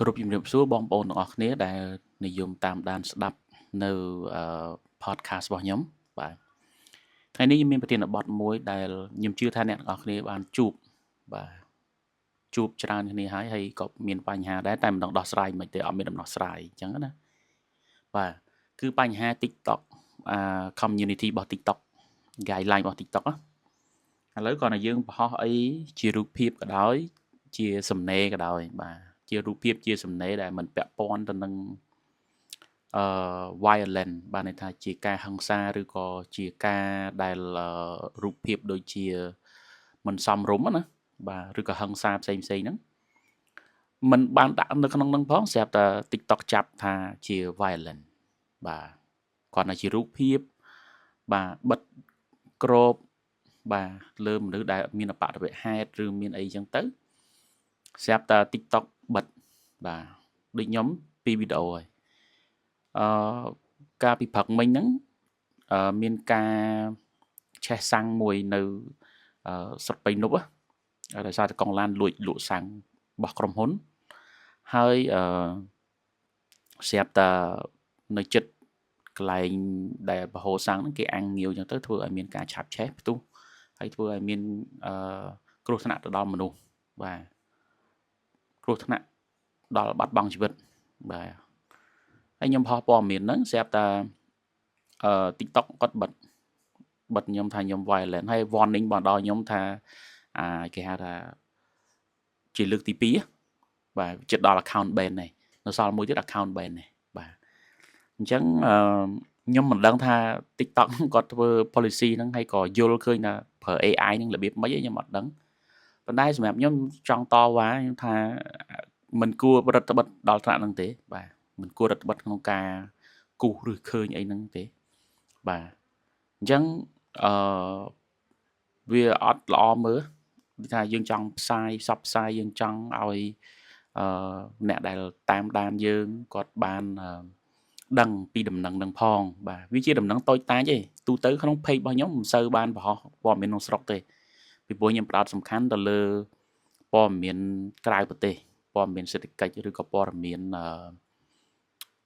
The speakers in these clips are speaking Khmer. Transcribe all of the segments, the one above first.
គ្រប់ជំរាបសួរបងប្អូនទាំងអស់គ្នាដែលនិយមតាមដានស្ដាប់នៅ podcast របស់ខ្ញុំបាទថ្ងៃនេះខ្ញុំមានប្រធានបទមួយដែលខ្ញុំជឿថាអ្នកទាំងអស់គ្នាបានជួបបាទជួបច្រើនគ្នាហើយហើយក៏មានបញ្ហាដែរតែមិនដឹងដោះស្រាយមិនទេអត់មានដំណោះស្រាយអញ្ចឹងណាបាទគឺបញ្ហា TikTok អា community របស់ TikTok guideline របស់ TikTok ណាឥឡូវគ្រាន់តែយើងបង្ហោះអីជារូបភាពក៏ដោយជាសំណេរក៏ដោយបាទជារូបភាពជាសំណេរដែលមិនពាក់ព័ន្ធទៅនឹងអឺ violent បានន័យថាជាការហិង្សាឬក៏ជាការដែលរូបភាពដូចជាមិនសមរម្យណាបាទឬក៏ហិង្សាផ្សេងផ្សេងហ្នឹងมันបានដាក់នៅក្នុងនឹងផងស្រាប់តែ TikTok ចាប់ថាជា violent បាទគ្រាន់តែជារូបភាពបាទបិទក្របបាទលើមនុស្សដែលមានអបិហេតុឬមានអីចឹងទៅស្រាប់តែ TikTok បិទបាទដូចខ្ញុំពីវីដេអូហើយអឺកាលពីព្រឹកមិញហ្នឹងអឺមានការឆេះសាំងមួយនៅស្រុកបៃនុបដោយសារតែកងឡានលួចលក់សាំងរបស់ក្រុមហ៊ុនហើយអឺស្រាប់តែនៅចិត្តកន្លែងដែលបហូរសាំងហ្នឹងគេអាំងងាវចឹងទៅធ្វើឲ្យមានការឆាបឆេះផ្ទុះហើយធ្វើឲ្យមានអឺគ្រោះថ្នាក់ទៅដល់មនុស្សបាទគ្រោះថ្នាក់ដល់បាត់បង់ជីវិតបាទហើយខ្ញុំផុសព័ត៌មានហ្នឹងស្រាប់តែអឺ TikTok គាត់បិទបិទខ្ញុំថាខ្ញុំ violent ហើយ warning បងដល់ខ្ញុំថាអាគេហៅថាជាលើកទី2បាទចិត្តដល់ account ban នេះនៅសល់មួយទៀត account ban នេះបាទអញ្ចឹងអឺខ្ញុំមិនដឹងថា TikTok គាត់ធ្វើ policy ហ្នឹងហើយក៏យល់ឃើញថាប្រើ AI ហ្នឹងរបៀបម៉េចខ្ញុំអត់ដឹងប៉ុន្តែសម្រាប់ខ្ញុំចង់តវ៉ាខ្ញុំថាមិនគួររដ្ឋបិទដល់ថ្នាក់ហ្នឹងទេបាទមិនគួររដ្ឋបិទក្នុងការគូសឬឃើញអីហ្នឹងទេបាទអញ្ចឹងអឺវាអត់ល្អមើលថាយើងចង់ផ្សាយផ្សព្វផ្សាយយើងចង់ឲ្យអឺអ្នកដែលតាមដានយើងគាត់បានដឹងពីដំណឹងនឹងផងបាទវាជាដំណឹងតូចតាចទេទូទៅក្នុង page របស់ខ្ញុំមិនសូវបានបង្ហោះព័ត៌មានក្នុងស្រុកទេពីព្រោះខ្ញុំផ្ដោតសំខាន់ទៅលើព័ត៌មានក្រៅប្រទេសព័ត៌មានសេដ្ឋកិច្ចឬក៏ព័ត៌មានអឺ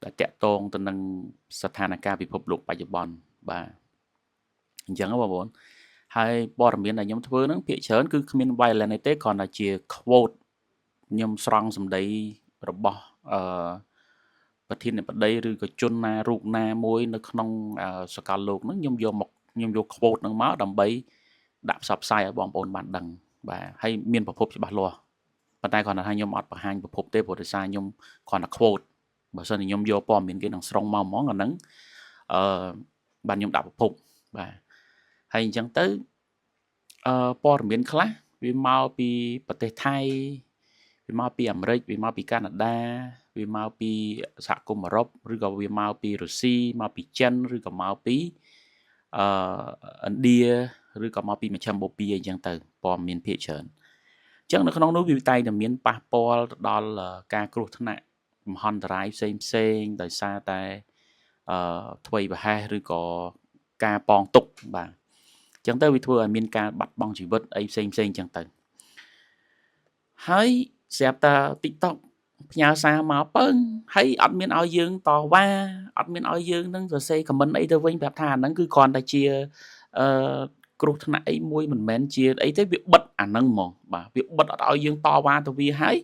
ដែលតាក់ទងទៅនឹងស្ថានភាពពិភពលោកបច្ចុប្បន្នបាទអញ្ចឹងបងប្អូនហើយព័ត៌មានដែលខ្ញុំធ្វើហ្នឹងភាគច្រើនគឺគ្មាន violence ទេគ្រាន់តែជា quote ខ្ញុំស្រង់សម្ដីរបស់អឺប្រធានាធិបតីឬក៏ជនណារូបណាមួយនៅក្នុងសកលលោកហ្នឹងខ្ញុំយកមកខ្ញុំយក quote ហ្នឹងមកដើម្បីដាក់ផ្សព្វផ្សាយឲ្យបងប្អូនបានដឹងបាទហើយមានប្រភពច្បាស់លាស់ប៉ុន្តែគ្រាន់តែថាខ្ញុំអត់បង្ហាញប្រភពទេព្រោះដោយសារខ្ញុំគ្រាន់តែ quote បើសិនជាខ្ញុំយកព័ត៌មានគេនឹងស្រង់មកហ្មងអាហ្នឹងអឺបានខ្ញុំដាក់ប្រភពបាទហើយអញ្ចឹងទៅអឺព័ត៌មានខ្លះវាមកពីប្រទេសថៃវាមកពីអាមេរិកវាមកពីកាណាដាវាមកពីសហគមន៍អឺរ៉ុបឬក៏វាមកពីរុស្ស៊ីមកពីចិនឬក៏មកពីអឺឥណ្ឌាឬក៏មកពីមជ្ឈិមបូព៌ាអញ្ចឹងទៅព័ត៌មានភាគច្រើនអញ្ចឹងនៅក្នុងនោះវាតែងតែមានប៉ះពាល់ទៅដល់ការគ្រោះថ្នាក់មហន្តរាយផ្សេងផ្សេងដោយសារតែអឺធ្វេសប្រហែសឬក៏ការប៉ងទុកបាទអញ្ចឹងទៅវាធ្វើឲ្យមានការបាត់បង់ជីវិតអីផ្សេងផ្សេងអញ្ចឹងទៅហើយស្រាប់តែ TikTok ផ្ញើសារមកពឹងហើយអត់មានឲ្យយើងតវ៉ាអត់មានឲ្យយើងនឹងសរសេរ comment អីទៅវិញប្រាប់ថាអាហ្នឹងគឺគ្រាន់តែជាអឺគ្រោះថ្នាក់អីមួយមិនមែនជាអីទេវាបិទអាហ្នឹងហ្មងបាទវាបិទអត់ឲ្យយើងតវ៉ាទៅវាហើយ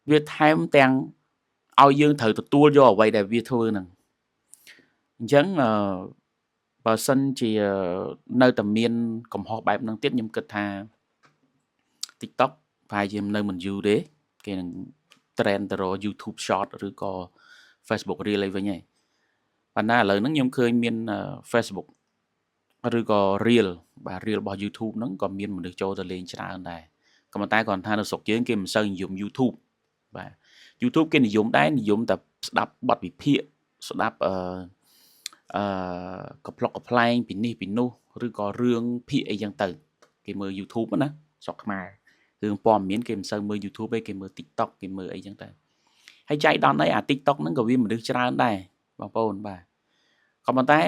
វាថែមទាំងឲ្យយើងត្រូវទទួលយកអ្វីដែលវាធ្វើហ្នឹងអញ្ចឹងអឺបើសិនជានៅតែមានកំហុសបែបហ្នឹងទៀតខ្ញុំគិតថា TikTok ប្រហែលជានៅមិនយូរទេគេនឹង trend ទៅរក YouTube Short ឬក៏ Facebook Reel អីវិញហើយប៉ុន្តែឥឡូវហ្នឹងខ្ញុំឃើញមាន Facebook ឬក៏ Reel បាទ Reel របស់ YouTube ហ្នឹងក៏មានមនុស្សចូលទៅលេងច្រើនដែរក៏ប៉ុន្តែគ្រាន់ថានៅស្រុកយើងគេមិនសូវនិយម YouTube បាទ YouTube គេនិយមដែរនិយមតែស្ដាប់បទវិភាគស្ដាប់អឺអឺកំប្លុកកំប្លែងពីនេះពីនោះឬក៏រឿងភាគអីចឹងទៅគេមើល YouTube ណាស្រុកខ្មែររឿងព័ត៌មានគេមិនសូវមើល YouTube ទេគេមើល TikTok គេមើលអីចឹងទៅហើយចៃដន្យអីអា TikTok ហ្នឹងក៏វាមនុស្សច្រើនដែរបងប្អូនបាទក៏ប៉ុន្តែ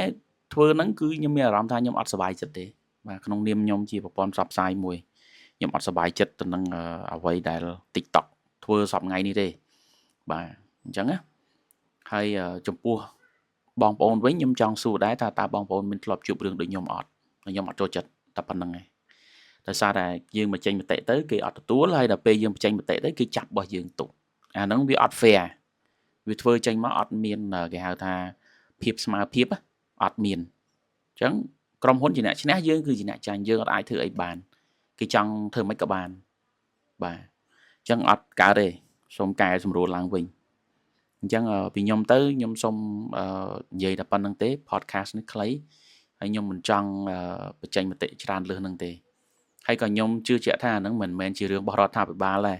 ធ្វើហ្នឹងគឺខ្ញុំមានអារម្មណ៍ថាខ្ញុំអត់សប្បាយចិត្តទេបាទក្នុងនាមខ្ញុំជាប្រព័ន្ធផ្សព្វផ្សាយមួយខ្ញុំអត់សប្បាយចិត្តទៅនឹងអ្វីដែល TikTok ធ្វើសប្តាហ៍ថ្ងៃនេះទេ បាទអញ្ចឹងណាហើយចំពោះបងប្អូនវិញខ្ញុំចង់សួរដែរថាតើបងប្អូនមានធ្លាប់ជួបរឿងដូចខ្ញុំអត់ខ្ញុំអត់ចូលចិត្តតែប៉ុណ្្នឹងឯងដោយសារតែយើងមកចេញមតិទៅគេអត់ទទួលហើយដល់ពេលយើងបញ្ចេញមតិទៅគេចាប់របស់យើងទុកអាហ្នឹងវាអត់ fair វាធ្វើចេញមកអត់មានគេហៅថាភាពស្មើភាពអត់មានអញ្ចឹងក្រុមហ៊ុនជាអ្នកឈ្នះយើងគឺជាអ្នកចាញ់យើងអត់អាចធ្វើអីបានគេចង់ធ្វើមិនក៏បានបាទអញ្ចឹងអត់កើតទេសូមកែសម្រួលឡើងវិញអញ្ចឹងពីខ្ញុំទៅខ្ញុំសូមនិយាយតែប៉ុណ្្នឹងទេ podcast នេះខ្លីហើយខ្ញុំមិនចង់បញ្ចេញមតិច្រើនលើសហ្នឹងទេហើយក៏ខ្ញុំជឿជាក់ថាអាហ្នឹងមិនមែនជារឿងរបស់រដ្ឋាភិបាលដែរ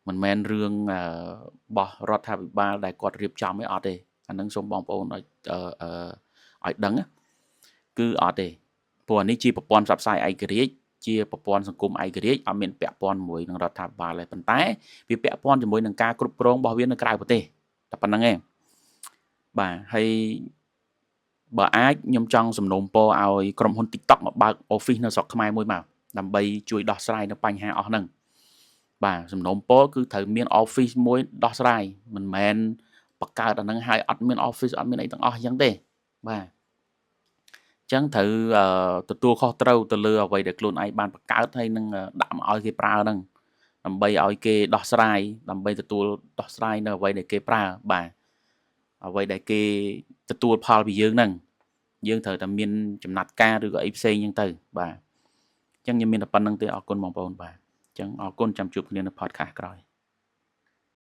មិនមែនរឿងរបស់រដ្ឋាភិបាលដែលគាត់រៀបចំឯអត់ទេអាហ្នឹងសូមបងប្អូនឲ្យឲ្យដឹងគឺអត់ទេព្រោះអានេះជាប្រព័ន្ធផ្សព្វផ្សាយឯករាជ្យជាប្រព័ន្ធសង្គមឯករាជ្យអត់មានពាក់ព័ន្ធជាមួយនឹងរដ្ឋាភិបាលទេប៉ុន្តែវាពាក់ព័ន្ធជាមួយនឹងការគ្រប់គ្រងរបស់វានៅក្រៅប្រទេសតែប៉ុណ្្នឹងឯងបាទហើយបើអាចខ្ញុំចង់សំណូមពរឲ្យក្រុមហ៊ុន TikTok មកបើក office នៅស្រុកខ្មែរមួយមកដើម្បីជួយដោះស្រាយនៅបញ្ហាអស់ហ្នឹងបាទសំណូមពរគឺត្រូវមាន office មួយដោះស្រាយមិនមែនបង្កើតអាហ្នឹងហើយអត់មាន office អត់មានអីទាំងអស់អញ្ចឹងទេបាទអញ្ចឹងត្រូវទទួលខុសត្រូវទៅលើអ្វីដែលខ្លួនឯងបានបង្កើតហើយនឹងដាក់មកឲ្យគេប្រើហ្នឹងដើម្បីឲ្យគេដោះស្រាយដើម្បីទទួលដោះស្រាយនៅអ្វីដែលគេប្រើបាទអ្វីដែលគេទទួលផលពីយើងហ្នឹងយើងត្រូវតែមានចំណាត់ការឬក៏អីផ្សេងអញ្ចឹងទៅបាទអញ្ចឹងខ្ញុំមានតែប៉ុណ្្នឹងទេអរគុណបងប្អូនបាទអញ្ចឹងអរគុណចាំជួបគ្នានៅ podcast ក្រោយ។